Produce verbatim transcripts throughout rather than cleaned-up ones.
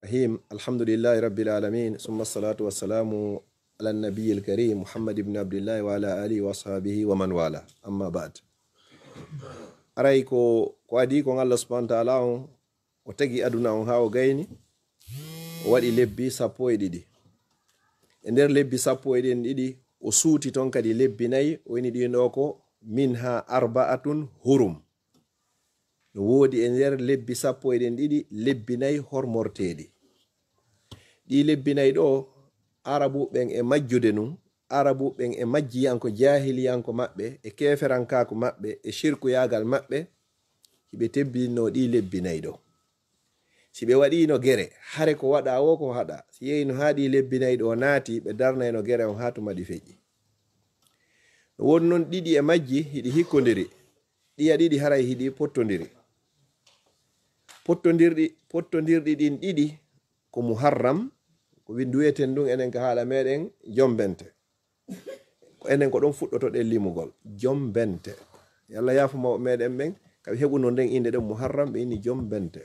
الرحيم. الحمد لله رب العالمين، ثم الصلاة والسلام على النبي الكريم محمد بن عبد الله وعلى آله وأصحابه ومن والاه. أما بعد. Aray ko, ko adii kon Allah subhanahu wa ta'ala on, o tagi aduna on haa o gayni, o waɗi lebbi sappo e ɗiɗi. E nder lebbi sappo e ɗen ɗiɗi, o suuti ton kadi lebbi nayi, o inni ɗin ɗo ko: "Minha arba'atun hurum." No woodi e nder lebbi sappo e ɗen ɗiɗi, lebbi nayi hormorteeɗi. Ɗi lebbi nayi ɗo, Arabu ɓen e majjude nun, Arabu ɓen e majjiyanko, jaahiliyanko maɓɓe, e keeferankaaku maɓɓe, e shirkuyaagal maɓɓe, hiɓe tebbinno ɗi lebbi nayi ɗo. Si ɓe waɗiino gere, hare ko waɗa wo ko haɗa, si yeyino haa ɗi lebbi nayi ɗo naati, ɓe darnayno gere on haa tuma ɗi feƴƴi. No woodi non ɗiɗi e majji hiɗi hikkondiri, ɗiya ɗiɗi haray hiɗi pottondiri. Pottondirɗi, pottondirɗi ɗin ɗiɗi ko Muharram, ko wi-, nduweten ɗum enen ka haala meɗen Jombente. Ko enen ko ɗon fuɗɗotoɗen limugol. Jombente. Yo Allah yaafo mawɓe meɗen ɓen, ka ɓe heɓuno nden innde ɗon Muharram, ɓe inni Jombente.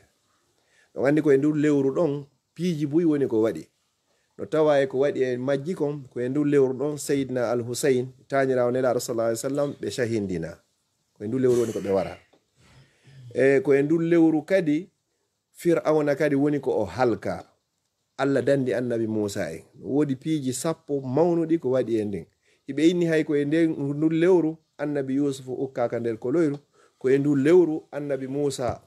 Ɗon anndi ko e ndur lewru ɗon, piiji buy woni ko waɗi. No tawa e ko waɗi e majji kon, ko e ndur lewru ɗon, Seydina Al Huseyn, taaniraawo Nelaaɗo sallallahu alaihi wasallam, ɓe shahindina. Ko e ndur lewru woni ko ɓe wara. E ko e ndur lewru kadi, Fir'awna kadi woni ko o halka. Allah dandi annabi Muusa en. No woodi piiji sappo mawnuɗi ko waɗi e nden. Hiɓe inni hay ko e nden, ndun lewru, annabi Yuusufu ukkaaka nder koloyru, ko e ndun lewru, annabi Muusa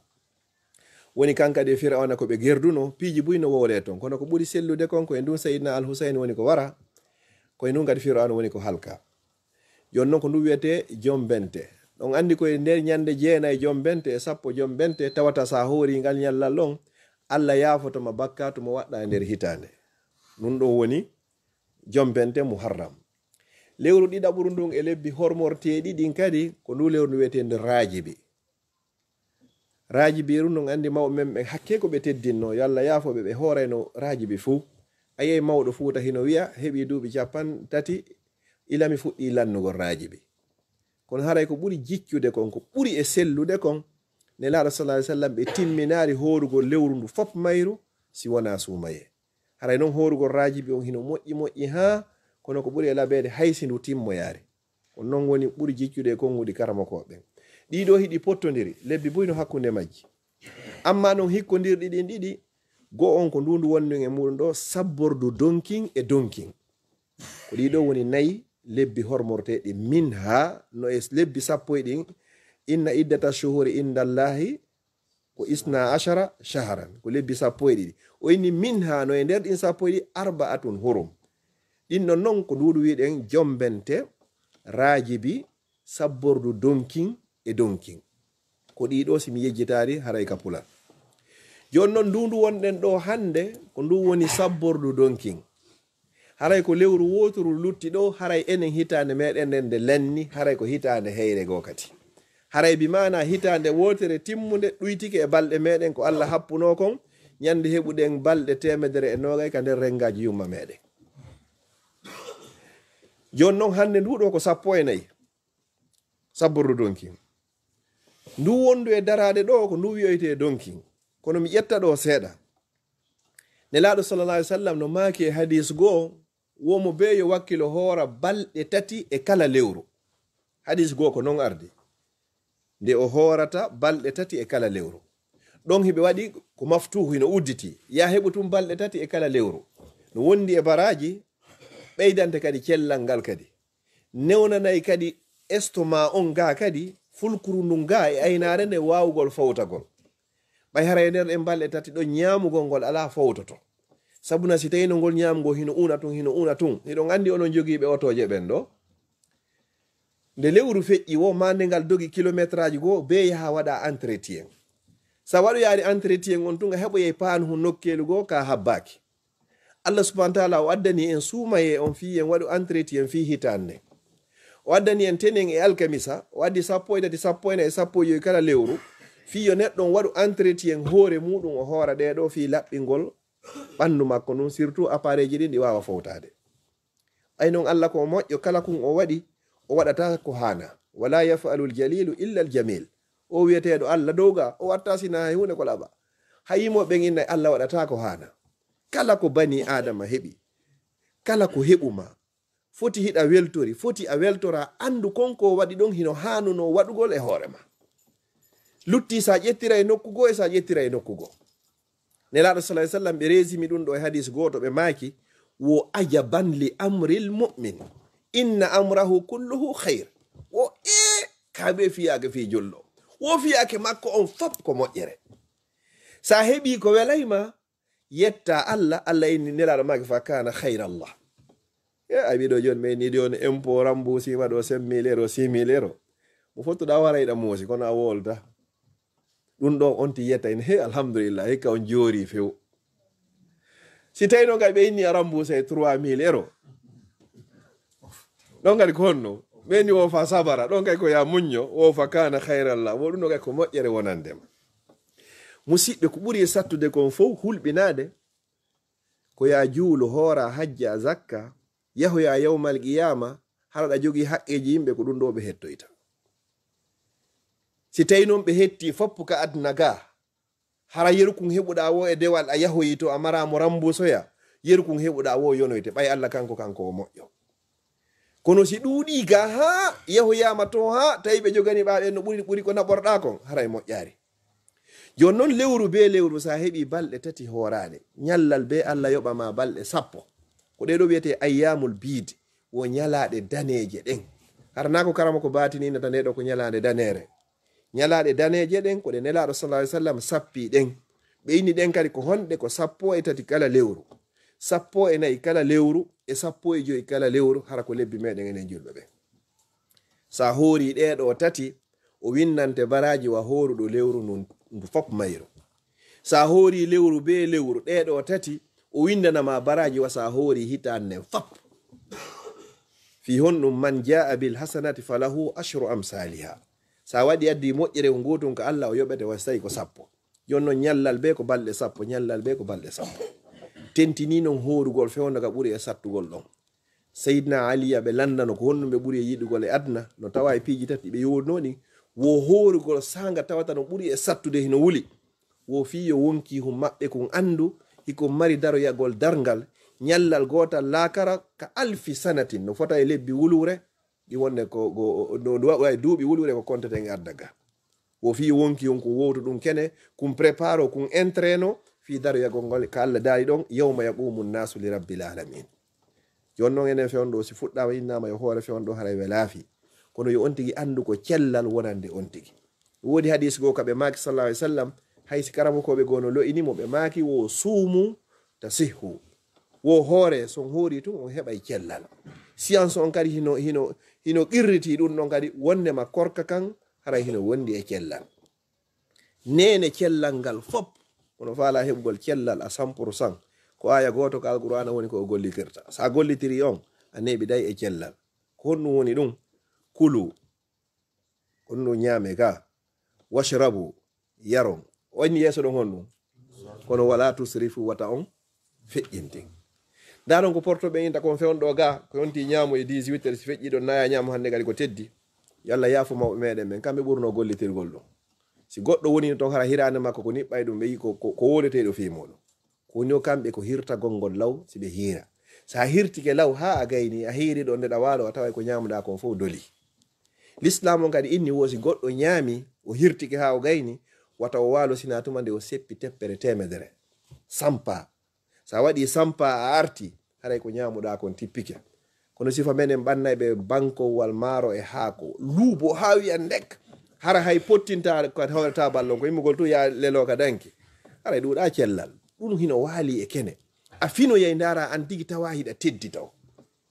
woni kan kadi e Fir'awna ko ɓe gerduno, piiji buy no wowle ton. Kono ko ɓuri sellude kon, ko e ndun Seydina Al Huseyn woni ko wara, ko e ndun kadi Fir'awna woni ko halka. Jooni non ko ndu wiyetee Jombente. Ɗon anndi ko e nder ñande jeenay Jombente e sappo Jombente tawata sa hoori ngal ñallal ɗon, Allah yaafoto ma bakkaatu mo waɗɗa e nder hitaande. Ɗun ɗon woni Jombente Muharram. Lewru ɗiɗaɓuru ndun e lebbi hormorteeɗi ɗin kadi ko ndu lewru ndu wiyetee ndu Raajibi. Raajibiiru ndun anndi mawɓe men ɓen hakkee ko ɓe teddinno, yo Allah yaafo ɓe, ɓe hoorayno Raajibi fuu. A yi'ay mawɗo Fuuta hino wi'a, heɓi duuɓi cappan tati, ila mi fuɗɗi lannugol Raajibi. Kono haray ko ɓuri jiccude kon, ko ɓuri e sellude kon, Nelaaɗo sallallahu alaihi wasallam ɓe timminaali hoorugol lewru ndu fop mayru si wonaa suumayee. Haray non hoorugol Raajibi on hino moƴƴi moƴƴi haa, kono ko ɓuri e laɓeede hay si ndu timmoyaali. Ko non woni ɓuri jiccude e konguɗi karamokooɓe ɓen. Ɗiɗo hiɗi pottondiri, lebbi buy no hakkunde majji. Amma non hikkondirɗi ɗin ɗiɗi, go'o on ko ndu ndu wonɗen e muɗum ɗo, sabbordu donkin e donkin. Ko ɗiɗo woni nayi lebbi hormorteeɗi, minha, no e lebbi sappo e ɗin, inna iddata shuhuri inda Allahi ko isna ashara shahran, ko lebbi sappo e ɗiɗi. O inni minha, no e nder ɗin sappo e ɗiɗi, arba'atun hurum. Ɗin ɗon non ko nduuɗu wi'ɗen Jombente, Raajibi, sabbordu donkin e donkin. Ko ɗiɗo si mi yejjitaali haray ka pular. Jooni non ndu ndu wonɗen ɗo hannde, ko ndu woni sabbordu donkin. Haray ko lewru wooturu lutti ɗo, haray enen hitaande meɗen nden nde lanni, haray ko hitaande heyre goo kadi. Haray bi maana hitaande wootere timmunde ɗuytike e balɗe meɗen ko Allah happunoo kon, ñande heɓuɗen balɗe teemedere e noogay ka nder renngaaji yumma meɗen. Jooni non hannde ndu ɗo ko sappo e nayi. Sabbordu donkin. Ndu wondu e daraade ɗo ko ndu wi'oytee donkin. Kono mi ƴetta ɗo seeɗa. Nelaaɗo sallallahu alaihi wasallam no maaki e hadis goo, wo mo bee yo wakkilo hoora balɗe tati e kala lewru. Hadis goo ko non ardi. Nde o hoorata balɗe tati e kala lewru. Ɗon hiɓe waɗi ko maftuhu hino udditi. Ya heɓu tun balɗe tati e kala lewru. No wondi e baraaji, ɓeydante kadi cellal ngal kadi. Newnanay kadi estomac on gaa kadi, fulkuru ndun gaa e aynaare nden waawugol fowtagol. Ɓay haray e nder ɗen balɗe tati ɗon ñaamugol ngol alaa fowtoto. Sabu na si tawino ngol ñaamugol hino una tun, hino una tun. Hiɗon anndi onon jogiiɓe otooje ɓen ɗo. Nde lewru feƴƴi wo, maa nde ngal dogi kilometraaji goo, bee yaha waɗa entretien. Sa waɗoyaali entretien on tun, nga heɓoyay paanu hun nokkeelu goo ka habbaaki. Allah subhanahu wa ta'ala o addani en suumayee on fii en waɗu entretien fii hitaande. O addani en tenen e alkamisa, o addi sappo e tati, sappo e nayi, sappo e jowi kala lewru. Fii yo neɗɗo on waɗu entretien hoore muuɗum, o hoora ɗee ɗoo fii laɓɓingol ɓanndu makko ndun, surtout appareil ji ɗin ɗi waawa fowtaade. Ɓay non Allah ko moƴƴo, kala kun o waɗi, o waɗata ko haana. Wala yaf'alul jalilu illa al jamil. O wi'eteeɗo Allah dow ga, o watta sina hay huunde ko laɓa. Hay yimooɓe ɓen innay Allah waɗata ko haana. Kala ko bani Aadama heɓi, kala ko heɓu ma, foti hiɗa weltori, foti a weltora, anndu kon ko waɗi ɗon hino haanunoo waɗugol e hoore ma. Lutti sa ƴettira e nokku goo e sa ƴettira e nokku goo. Nelaaɗo sallallahu alaihi wasallam ɓe reesimi ɗum ɗo e hadis gooto, ɓe maaki, "Wo ajaban li amril mu'min. Inna amrahu kulluhu khair." Wo e ka ɓe fiyaake fii julɗo. Wo fiyaake makko on fop ko moƴƴere. Sa heɓi ko welay ma, yetta Allah, Allah inni Nelaaɗo maaki fa kana khairan lah. E, a wiɗo jon ɓe ni ɗon impôt remboursé ma ɗo cinq mille euros, six mille euros. Mo fottuɗa wara iɗa moosi, kono a wolta. Ɗum ɗo on ti yetta en, he, alhamdulillah, hikka on joori few. Si tawi noon kay ɓe inni a remboursé trois mille euros. Ɗon kadi ko honno? Ɓe inni wo fa sabara, ɗon kay ko ya muñño, wo fa kana khairan lah. Wo ɗum ɗo kay ko moƴƴere wonande ma. Musidɓe, ko ɓuri e sattude kon fow hulɓinaade, ko ya juulu, hoora, hajja, zakka, yahoya yawmal qiyama, hara ɗa jogii haqqeeji yimɓe, ko ɗum ɗo ɓe hettoyta. Si tawi noon ɓe hetti foppu ka aduna ga, hara yeru kun heɓuɗa wo e dewal a yahoyi to a mara mo rambusoya, yeru kun heɓuɗa wo yonoyte, ɓay Allah kanko, kanko o moƴƴo. Kono si ɗuuɗi ga haa yahoyama to haa tawi ɓe jogani ɓa ɓen no ɓuri, ɓuri ko naɓorɗa kon, haray moƴƴaari. Jooni noon lewru be lewru sa heɓi balɗe tati hooraɗe, ñallal be Allah yoɓa ma balɗe sappo. Ko ɗe ɗo wiyete ayyamul biid, wo ñalaaɗe daneeje ɗen. Hara na ko karama ko baatinina ta nde ɗo ko ñalaande daneere. Ñalaaɗe daneeje ɗen ko ɗe Nelaaɗo sallallahu alaihi wasallam sappi ɗen. Ɓe inni ɗen kadi ko honɗe? Ko sappo e tati kala lewru, sappo e nayi kala lewru, e sappo e joyi kala lewru, hara ko lebbi meɗen enen julɓe ɓen. Sa hoori ɗee ɗo tati, o windante baraaji wa hooruɗo lewru ndun, ndu fop mayru. Sa hoori lewru be lewru, ɗee ɗo tati, o windana ma baraaji wa sa hoori hitaande nden fop. Fi honɗum? Man jaa bil hasanati falahu ashru amsaliha. Sa waɗi addi moƴƴere ko ngotun ka Allah, o yoɓete wa si tawi ko sappo. Jooni non ñallal be ko balɗe sappo, ñallal be ko balɗe sappo. Tentini non hoorugol fewndo ka ɓuri e sattugol ɗon. Seydina Ali, aɓe lanndano ko honɗum ɓe ɓuri e yiɗugol e aduna, no tawa e piiji tati ɓe yowduno ɗin, wo hoorugol saanga tawata no ɓuri e sattude hino wuli. Wo fii yo wonkii hun maɓɓe kun anndu, hikun mari daroyagol darngal, ñallal gootal laakara ka alfi sanatin, no fota e lebbi wuluure, ɗi wonde ko, ko, no, no waɗa e duuɓi wuluure ko konteten e aduna ga. Wo fii wonkii on kun wowto ɗum kene, kun préparo, kun entraîno, fii daroyagol ngol ka Allah daali ɗon, yawma yaqumu nnasu li rabbil alamin. Jooni non enen fewndo ɗo, si fuɗɗaama innama yo hoore fewndo ɗo, haray welaa fii. Kono yo on tigi anndu ko cellal wonande on tigi. Woodi hadis goo ka ɓe maaki sallallahu alaihi wasallam, hay si karamokooɓe goo no lo'ini mo, ɓe maaki wo suumu tasihhu. Wo hoore, so on hoori tun, on heɓay cellal. Science on kadi hino, hino, hino qirriti ɗum ɗon kadi, wondema korka kan, haray hino wondi e cellal. Neene cellal ngal fop, kono faala heɓugol cellal à cent pour cent, ko aya gooto ka Alqur'aana woni ko o gollitirta. Sa gollitiri on, a neeɓiday e cellal. Ko honɗum woni ɗum? Kulu, ko ɗum ɗo ñaame ga. Washrabu, yaron. O inni yeeso ɗon honɗum? Kono wala tusrifu, wata on feƴƴintin. Ndaa ɗon ko porto ɓe inta kon fewndo ɗo ga, ko yonti ñaamo e dix-huit heures, si feƴƴi ɗon naya ñaamo hannde kadi ko teddi. Yo Allah yaafo mawɓe meɗen ɓen, kamɓe ɓurno gollitirgol ɗum. Si goɗɗo woni ton hara hiraande makko ko niɓɓay ɗum, ɓe yi ko, ko, ko woleteeɗo fii muɗum. Ko woni o kamɓe ko hirtagol ngol law, si ɓe hiira. Sa hirtike law haa a gayni, a hiiri ɗon nde ɗa waalo, a taway ko ñaamuɗaa kon fof doli. Lislaam on kadi inni wo si goɗɗo ñaami, o hirtike haa o gayni, wata o waalo sina tuma nde o seppi teppere teemedere. Sampa. Sa waɗi sampa a arti, haray ko ñaamuɗaa kon tippike. Kono sifa menen ɓannayɓe bankowal maaro e haako, luubo haa wiya ndek. Hara hay pottinta ko hoore taabal ɗon, ko immugol tun ya lelo ka danki. Haray ɗuuɗa cellal. Ɗum hino waali e kene. A finoyay ndaara an tigi tawa hiɗa teddi taw.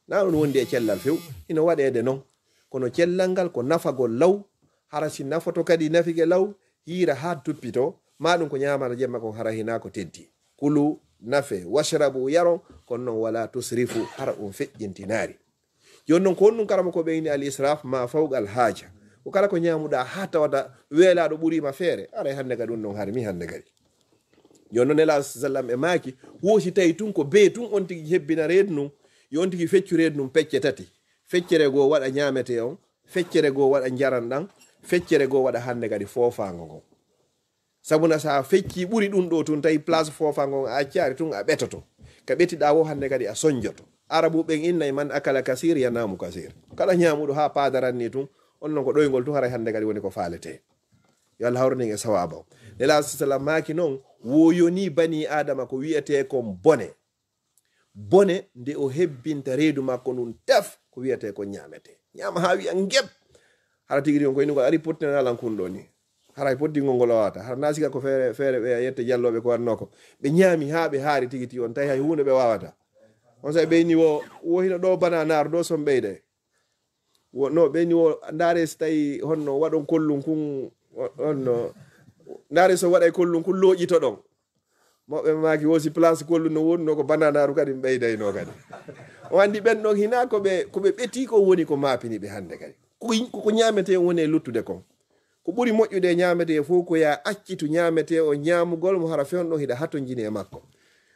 Na ɗum wondi e cellal few. Hino waɗeede non. Kono cellal ngal ko nafagol law. Hara si nafoto kadi nafike law, hiira haa tuppito, ma ɗum ko ñaamata jemma kon hara hina ko teddi. Kulu, nafe, washrabu, yaron, kono non wala tusrifu, hara on feƴƴintinaari. Jooni non ko honɗum karama ko ɓeyni al israf ma fawqa al haaja? Ko kala ko ñaamuɗa haa tawata weelaaɗo ɓuriima feere, aray hannde kadi ɗum ɗon harmi hannde kadi. Jooni non Nelaaɗo sallam e maaki, wo si tawi tun ko bee tun on tigi hebbina reedu ndun, yo on tigi feccu reedu ndun pecce tati. Feccere goo waɗa ñaamete on, feccere goo waɗa njaran ɗan, feccere goo waɗa hannde kadi foofaango ngon. Sabuna sa fecci ɓuri ɗum ɗo tun, tawi place foofaango ngon a accaari tun a ɓetoto. Ka ɓetiɗaa wo hannde kadi a sonjoto. Arabu ɓen innay man akala kasir yanamu kasir. Kala ñaamuɗo haa paadaran ni tun, on non ko ɗoyngol tun haray hannde kadi woni ko faalete. Yo Allah hawrinin e sawaaba o. Nela sallam maaki non, wo yoni bani Adama ko wi'etee kon bone. Bone nde o hebbinta reedu makko ndun tef ko wi'etee kon ñaamete. Ñaama haa wi'a ngep. Hara tigi tigi on ko inugol ari pottinanalan kun ɗo ni. Hara e pottingol ngol o wawata. Hara na sika ko feere, feere ɓe yette jallooɓe ko wannoo ko. Ɓe ñaami haa ɓe haari tigi tigi on tawi hay huunde ɓe wawata. On sa ɓeyni wo, wo hino ɗo bana naaru ɗo son ɓeyde. Wo, no ɓeyni wo ndaare si tawi honno waɗon kollun kun, o-, honno. Ndaare so waɗay kollun kun looƴito ɗon. Moɓɓe maaki wo si place kollun no wonno ko bananaaru kadi ɓeydayno kadi. O andi ɓen ɗon hina ko ɓe, ko ɓe ɓeti ko woni ko maapini ɓe hannde kadi. Ko, ko, ko ñaamete woni e luttude kon. Ko ɓuri moƴƴude e ñaamete fof ko ya accitu ñaamete o ñaamugol mo hara fewndo hiɗa hatonjini e makko.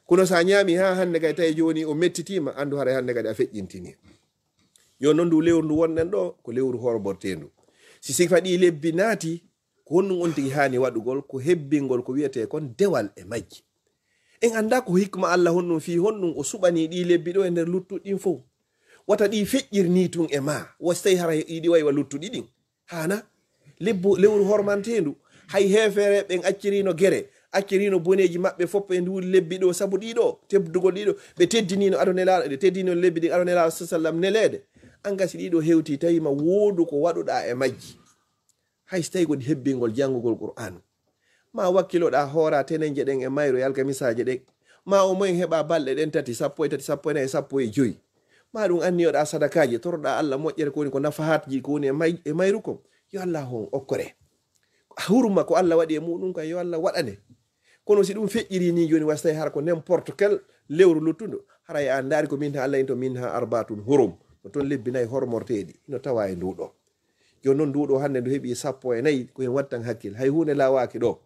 Kono sa ñaami ha hannde kadi tawi jooni o mettitima, andu haray hannde kadi a feƴƴintini. Yo non ndu lewru ndu wonɗen ɗo, ko lewru horborteendu. Si sifa ɗi lebbi naati, ko honɗum on tigi haani waɗugol? Ko hebbingol ko wi'etee kon dewal e majji. En anndaa ko hikma Allah honɗum fii honɗum o suɓanii ɗii lebbi ɗo e nder luttuɗi ɗin fow. Wata ɗii feƴƴir nii tun e maa, wa si tawii hara ɗi wayi wa luttuɗi ɗin. Haana? Lebbo, lewru hormanteendu. Hay heefereeɓe ɓen acciriino gere, acciriino boneeji maɓɓe fof e nduuri lebbi ɗo, sabu ɗii ɗo, teddugol ɗii ɗo, ɓe teddiniino ado Nelaaɗo, ɓe teddiniino lebbi ɗin ado Nelaaɗo sa sallam neleede. An gasi ɗii ɗo hewtii, tawi ma woodu ko waɗuɗaa e majji. Hay so tawii ko hebbingol janngugol Qur'aanu. Ma wakkiloɗaa hoora tenenje ɗen e mayru e alkamisaaje ɗen. Ma o moyen heɓa balɗe ɗen tati, sappo e tati, sappo e nayi, sappo e joyi. Ma ɗum anniyoɗaa sadakaaji, toroɗaa Allah moƴƴere ko woni ko nafahatji ko woni e may-, e mayru kon. Yo Allah on okkore. Hurma ko Allah waɗi e muɗum kan, yo Allah waɗane. Kono si ɗum feƴƴiri ni jooni, wa si tawii hara ko n'importe quel lewru luttundo, haray a ndaari ko minha Allah into minha arbaatun hurum. Ko toon lebbi nayi hormorteeɗi, hino tawa e ndu ɗo. Jooni noon ndu ɗo hannde ndu heɓi sappo e nayi, ko hen wattan hakkil. Hay huunde laawaaki ɗo.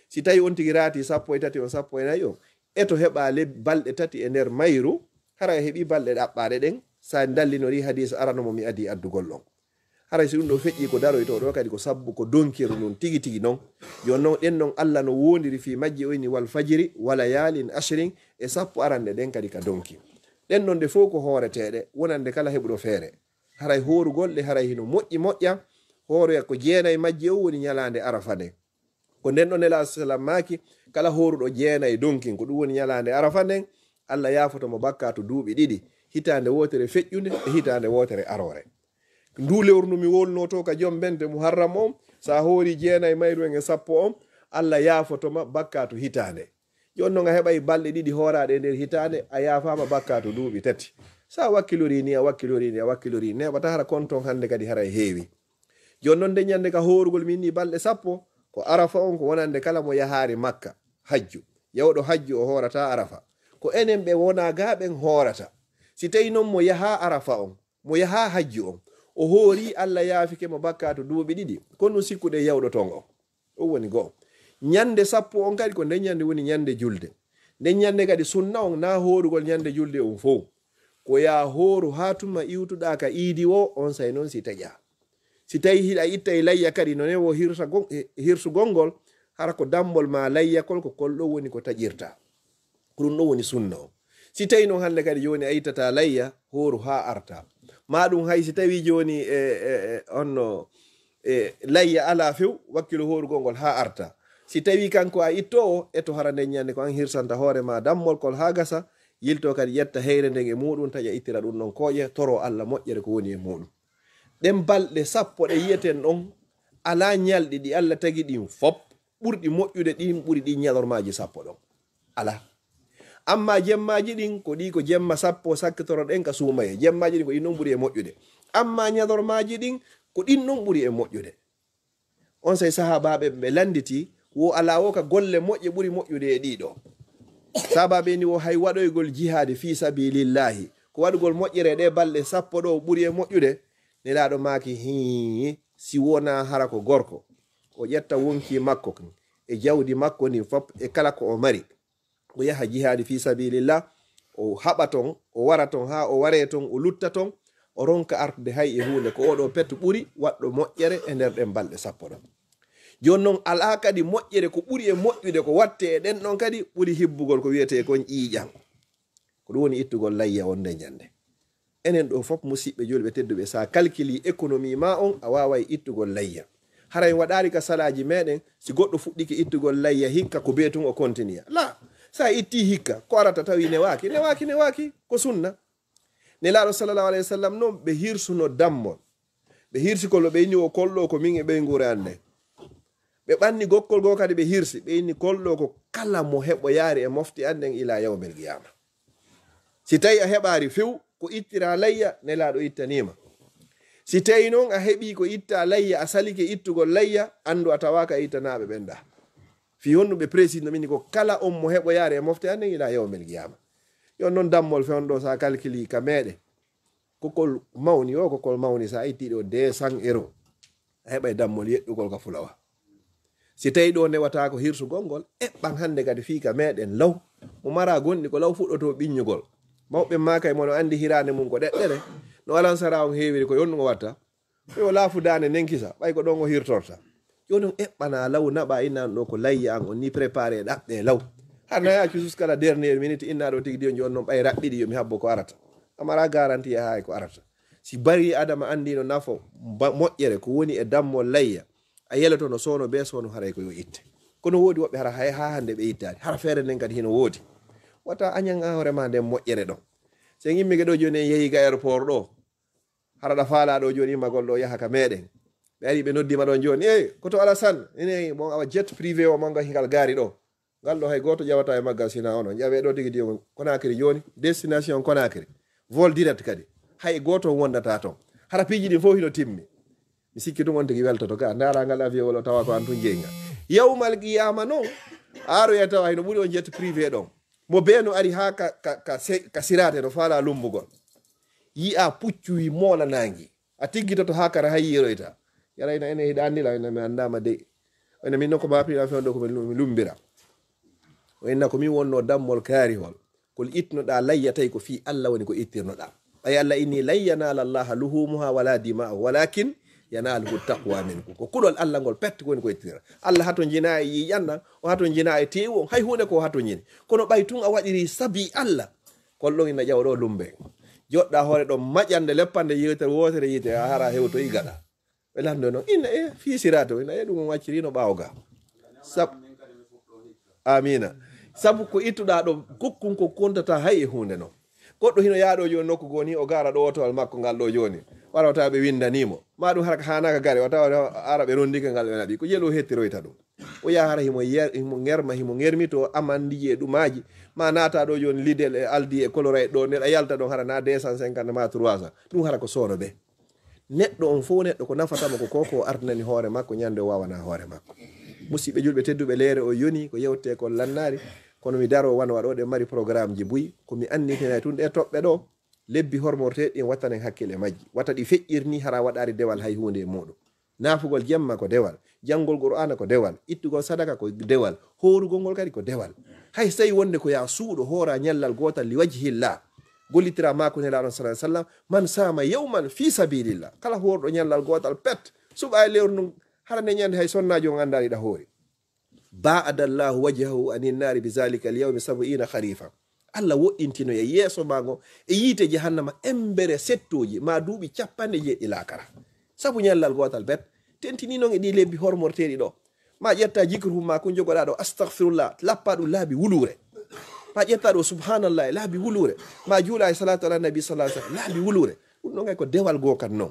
Si tawii on tigi raati sappo e tati on, sappo e nayi on, eto heɓa leb-, balɗe tati e nder mayru, hara a heɓi balɗe ɗaɓɓaaɗe ɗen, sa dallinori hadiis arano mo mi adii addugol ɗon. Haray si ɗum ɗo feƴƴi ko daroytoo ɗo kadi ko sabbu ko donkiru ndun tigi tigi non. Yo non ɗen non Allah no wondiri fii majji o inni wal fajri wa layaalin ashrin e sappo aranɗe ɗen kadi ka donki. Ɗen non ɗe fow ko hooreteeɗe wonande kala heɓuɗo feere. Haray hoorugol ɗe haray hino moƴƴi moƴƴa. Hooroya ko jeenay majje o woni ñalaande Arafa nden. Ko nden ɗon Nelaaɗo sallam maaki, kala hooruɗo jeenay donkin, ko ɗum woni ñalaande Arafa nden, Allah yaafoto mo bakkaatu duuɓi ɗiɗi, hitaande wootere feƴƴunde e hitaande wootere aroore. Ndu lewru ndu mi wolnotoo ka jom bente Muharram on, sa hoori jeenay mayru en e sappo on, Allah yaafoto ma bakkaatu hitaande. Jooni non a heɓay balɗe ɗiɗi hooraaɗe e nder hitaande, a yaafaama bakkaatu duuɓi tati. Sa wakkilori ni, a wakkilori ni, a wakkilori ni, neeɓata hara konton hannde kadi haray heewi. Jooni non nde ñande ka hoorugol min ni balɗe sappo, ko Arafa on ko wonande kala mo yahaari Makka, hajju. Yawɗo hajju o hoorata Arafa. Ko enen ɓe wonaa gaa ɓen hoorata. Si tawii non mo yahaa Arafa on, mo yahaa hajju on, o hoori Allah yaafike mo bakkaatu duuɓi ɗiɗi, ko ɗum sikkuɗen yawɗo ton on. Ɗum woni go'o. Ñande sappo on kadi ko nden ñande woni ñande julde. Nden ñande kadi sunna on na hoorugol ñande julde on fow. Ko yaa hooru haa tuma iwtuɗaa ka iidi woo, on say non si taƴaa. Si tawii hiɗa ittay layya kadi, no newo hirsa gon-, eh, hirsugol ngol, hara ko dammol maa layya kol, ko kol ɗo woni ko taƴirta. Ko ɗum ɗo woni sunna o. Si tawii non hannde kadi jooni a ittataa layya, hooru haa arta. Maa ɗum hay si tawii jooni, e, e, e, onno, e, layya alaa few, wakkilo hoorugol ngol haa arta. Si tawii kanko a ittoowo, eto hara nden ñande ko an hirsanta hoore maa dammol kol haa gasa, yilto kadi ƴetta heyre nden e muɗum, taƴa ittira ɗum ɗon kooƴe, toro Allah moƴƴere ko woni e muɗum. Ɗen balɗe sappo ɗe yi'eten ɗon, alaa ñalɗi ɗi Allah tagi ɗin fop ɓurɗi moƴƴude ɗin ɓuri ɗin ñalormaaji sappo ɗon. Alaa. Amma jemmaaji ɗin, ko ɗi ko jemma sappo sakkitoroɗen ka suumaye. Jemmaaji ɗin ko ɗin ɗon ɓuri e moƴƴude. Amma ñalormaaji ɗin, ko ɗin ɗon ɓuri e moƴƴude. On say sahaabaaɓe ɓe lannditi, wo alaa wo ka golle moƴƴe ɓuri moƴƴude e ɗii ɗoo. Sahaabaaɓe ni wo hay waɗoygol jihaadi fii sabiilillaahi, ko waɗugol moƴƴere e ɗee balɗe sappo ɗoo ɓuri e moƴƴude. Nelaaɗo maaki, hii, si wonaa hara ko gorko, o ƴetta wonkii makko kan, e jawdi makko ndin fop, e kala ko o mari, o yaha jihaadi fii sabiilillah, o haɓa ton, o wara ton, haa o waree ton, o lutta ton, o ronka artude hay e huunde, ko oo ɗoo pet ɓuri waɗɗo moƴƴere e nder ɗen balɗe sappo ɗon. Jooni non, alaa kadi moƴƴere ko ɓuri e moƴƴude ko waɗtee e ɗen ɗon kadi ɓuri hibbugol ko wi'etee kon ƴiiƴan. Ko ɗum woni ittugol layya on nde ñande. Enen ɗo fof, musiɓɓe julɓe tedduɓe, so a calculi économie ma on, a waaway ittugol layya. Hara en waɗaali ka salaaji meɗen, si goɗɗo fuɗɗike ittugol layya hikka, ko bee tun o continue. La, so a itti hikka, ko arata tawi newaaki, newaaki, newaaki, ko sunna. Nelaaɗo sallallahu alayhi wa sallam noon, ɓe hirsuno dammol. Ɓe hirsi kol ɗo, ɓe inni o kol ɗo ko min e ɓeynguure an nden. Ɓe ɓanni gokkol goo kadi ɓe hirsi, ɓe inni kol ɗo ko kala mo heɓoyaari e mofte an ɗen ila yawmil qiyama. Si tawi a heɓaari few ko ittira layya, Nelaaɗo ittaniima. Si tawi noon a heɓii ko itta layya, a salike ittugol layya, anndu a tawaaka e ittanaaɓe ɓen ɗa. Fii honɗum ɓe précise no min ko kala on mo heɓoyaari e mofte an ɗen ila yawmil qiyama. Yo noon dammol fewn ɗo, so a calculi ka meɗen. Ko kol mawni o, ko kol mawni, so a itti ɗo deux cents euros, a heɓay dammol yeɗɗugol ka fulawa. Si tawi ɗo newata ko hirsugol ngol, eɓɓan hannde kadi fii ka meɗen law. Mo mara gonɗi ko law fuɗɗoto ɓiññugol. Mawɓe maaka e mono anndi hiraande mum ko ɗeɗɗere. No alansara on heewiri ko yonɗum o watta. Yo laafu daande nden kisa, ɓay ko ɗon o hirtorta. Jooni on eɓɓana law naɓa innan ɗo ko layya an on ni préparé ɗaɓɓe law. Har na yaacu sus kala dernière minute inna ɗo tigi diyo jooni noon ɓay raɓɓiɗi yo mi habbo ko arata. A mara garanti e haay ko arata. Si bari adama anndino nafo ba-, moƴƴere ko woni e dammo layya, a yeloto no soono bee soono haray ko yo itte. Kono woodi woɓɓe hara hay haa hannde ɓe ittaani. Hara feere nden kadi hino woodi. Wata añan a hoore ma nden moƴƴere ɗon. So en immike ɗo jooni en yehi ka aéroport ɗo. Hara ɗa faalaa ɗo jooni immagol ɗo yaha ka meɗen. Ɓe ari ɓe noddi ma ɗon jooni. Ey, ko to Alassane? Ene, bon, awa jet privé o manga hingal gaari ɗo. Ngal ɗo hay gooto ƴawata e maggal sina onon. Ƴawe ɗo tigi diyo Conakry jooni. Destination Conakry. Vol direct kadi. Hay gooto wondata ton. Hara piiji ɗin fof hino timmi. Mi sikki tun on tigi weltoto ka. Ndaara ngal avion wala tawa ko an tun jeynga. Yawmal qiyama non. Aro ya tawa hino ɓuri on jet privé ɗon. Mo bee no ari haa ka, ka, ka, se-, ka siraate no faalaa lumbugol. Yi'a puccu wi moola naangi. A tiggitoto haa kara hay yiiroyta. Yala ina ene hiɗa anndi la, ina mi anndaama dey. Ina min non ko mbaapirɗa feewndo ko mi lu-, mi lummbira. O inna ko min wonno dammol kaarihol. Kol ittunoɗaa layya tawi ko fii Allah woni ko ittirnoɗaa. Ɓay Allah inni, "Lan yanaala Allaha luhumuha wala dima'uha, walakin yanaaluhu taqwa minkum." Ko kulol Allah ngol pet ko woni ko ittira. Allah hato njina e yiiƴan ɗan, o hato njina e teewu on, hay huunde ko o hato njini. Kono ɓay tun a waɗiri sabi Allah, kol ɗon ina ƴawa ɗo lumbe. Joɗɗa hoore ɗon maƴande leppande yewtere wootere yiite, a hara hewtoyi gaɗa. Ɓe lanndo noon, inna e fii siraato, inna e ɗum on accirino ɓaawo ga. Sab-, Amiina. Sabu ko ittuɗaa ɗo, gokkun ko kontata hay e huunde noon. Goɗɗo hino yaaɗo jooni nokku goo ni, o gaara ɗo otowal makko ngal ɗo jooni. Wara wata ɓe winndanii mo. Ma ɗum hara ko haanaaka gare, wata ara ɓe ronndike ngal ɓe naɓi. Ko jelu o hettiroyta ɗum. O yaha hara himo yer-, himo ŋerma, himo ŋermito amandiji e ɗumaaji. Ma naata ɗo jooni Lidl e Aldi e Colorade ɗo, neɗɗa yalta ɗon hara na deux cent cinquante ma trois cents. Ɗum hara ko soono be. Neɗɗo on fof neɗɗo ko nafata mo ko ko, ko ardinani hoore makko ñande o waawana hoore makko. Musiɓɓe julɓe tedduɓe, leere o yoni ko yewte ko lannaari, kono mi daro wano waɗo ɗe mari programme ji buy, ko mi annitinay tun ɗe toɓɓe ɗo, lebbi hormorteɗi ɗin wattanen hakkille majji. Wata ɗi feƴƴir ni hara waɗaari dewal hay huunde e muɗum. Naafugol jemma ko dewal, janngol Qur'aana ko dewal, ittugol sadaka ko dewal, hoorugol ngol kadi ko dewal. Hay so tawi wonde ko yaa suuɗo hoora ñallal gootal li wajhillah, gollitira ma ko Nelaaɗo sallallahu alaihi wasallam, "Man saama yawman fi sabilillah." Kala hoorɗo ñallal gootal pet, suɓa e lewru ndun, hara nde ñande hay sonnaajo on anndaali ɗa hoori. "Ba'ada Allahu wajhahu anin naari bi zalika al yawmi sab'ina kharifa." Allah woɗɗintinoya yeeso ma ngo e yiite jahannama embere settooji ma duuɓi capanɗe jeeɗiɗi laakara. Sabu ñallal gootal bet, tentini non e ɗi lebbi hormorteeɗi ɗo. Ma ƴetta jikruhu ma kun jogoɗa ɗo, astaghfirullah, lappa ɗum laabi wuluure. Ma ƴetta ɗo subhanallah e laabi wuluure. Ma juula e salatu ala nabi sallallahu alaihi wasallam, laabi wuluure. Ɗum ɗon kay ko dewal goo kan non.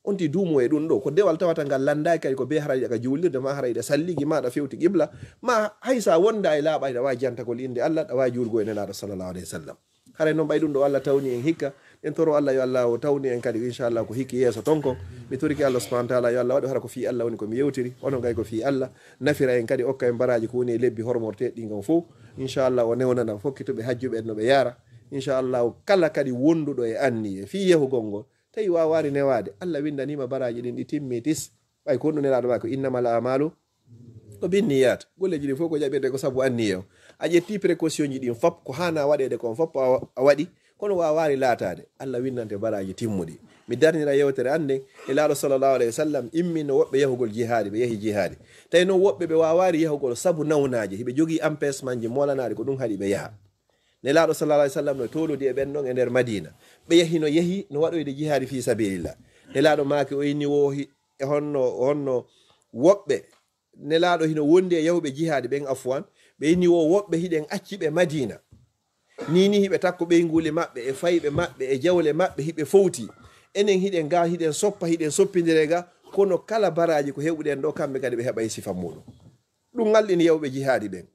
On ti duumo e ɗum ɗo, ko dewal tawata ngal landaaki kadi ko be hara yiɗa ka juulirde ma, hara yiɗa salligi ma, ɗa fewti qibla, ma hay sa wonda e laaɓa, ɗa waawi jantagol innde Allah, ɗa waawi juulgo e Nelaaɗo sallallahu alaihi wasallam. Haray noon ɓay ɗum ɗo Allah tawni en hikka, en toro Allah yo Allah o tawni en kadi, inchallah, ko hikki yeeso ton kon. Mi torike Allah subhanahu wa taala yo Allah waɗu hara ko fii Allah woni ko mi yewtiri, onon kay ko fii Allah, nafira en kadi, okka en baraaji ko woni e lebbi hormorteeɗi ɗin kon fof. Inchallah, o newnana fokkituɓe hajjuɓe en no ɓe yaara. Inchallah, kala kadi wonduɗo e anniye fii yahugol ngol, tawi waawaari newaade, Allah winndaniima baraaji ɗin, ɗi timmi tis. Ɓay ko honɗum Nelaaɗo maa ko, "Innamal a'malu ko binniyat." Golleeji ɗin fof ko jaɓirde ko sabu anniye o. A ƴetti précaution ji ɗin fop, ko haana waɗeede kon fop a wa-, a waɗi, kono waawaari laataade, Allah winndante baraaji timmuɗi. Mi darnira yewtere an nden, Nelaaɗo sallallahu alaihi wasallam immino woɓɓe yahugol jihaadi, ɓe yahi jihaadi. Tawi noon woɓɓe ɓe waawaari yahugol sabu nawnaaje, hiɓe jogii empêchement ji moolanaaɗi, ko ɗum haɗi ɓe yaha. Nelaaɗo sallallahu alaihi wasallam no tolodi e ɓen ɗon e nder Madina. Ɓe yahi no yahi no waɗoyde jihaadi fi sabilillah. Nelaaɗo maaki o inni wo hi-, e honno, honno woɓɓe, Nelaaɗo hino wondi e yahuɓe jihaadi ɓen, afwan, ɓe inni wo woɓɓe hiɗen acci ɓe Madina. Ni ni hiɓe takko ɓeynguuli maɓɓe, e fayɓe maɓɓe, e jawle maɓɓe, hiɓe fowti. Enen hiɗen ga, hiɗen soppa, hiɗen soppindire ga, kono kala baraaji ko heɓuɗen ɗo, kamɓe kadi ɓe heɓay sifa muɗum. Ɗum ngalɗini yahuɓe jihaadi ɓen.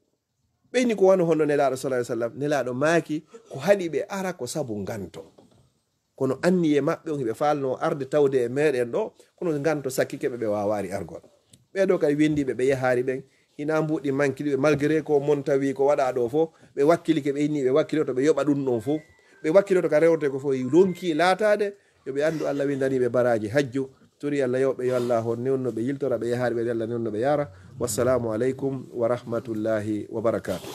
Ɓeyni ko wano honno Nelaaɗo sallallahu alaihi wasallam, Nelaaɗo maaki ko haɗi ɓe ara ko sabu nganto. Kono anniye maɓɓe on hiɓe faalno arde tawde e meɗen ɗo, kono nganto sakkike ɓe, ɓe wawaari argol. Ɓee ɗo kadi wendiɓe ɓe yahaari ɓen, hina mbuɗi mankiɗi ɓe, malgré ko mon tawi ko waɗa ɗo fof, ɓe wakkilike, ɓe inni ɓe wakkiloto, ɓe yoɓa ɗum ɗon fof. Ɓe wakkiloto ka rewte ko fof lonki laataade, yo ɓe anndu Allah windani ɓe baraaji hajju. Tori Allah yoɓɓe, yo Allah hon newno ɓe yiltora ɓe yahaari ɓe, Allah newno ɓe yara. Wassalamu alaikum wa rahmatullahi wa barakatuh.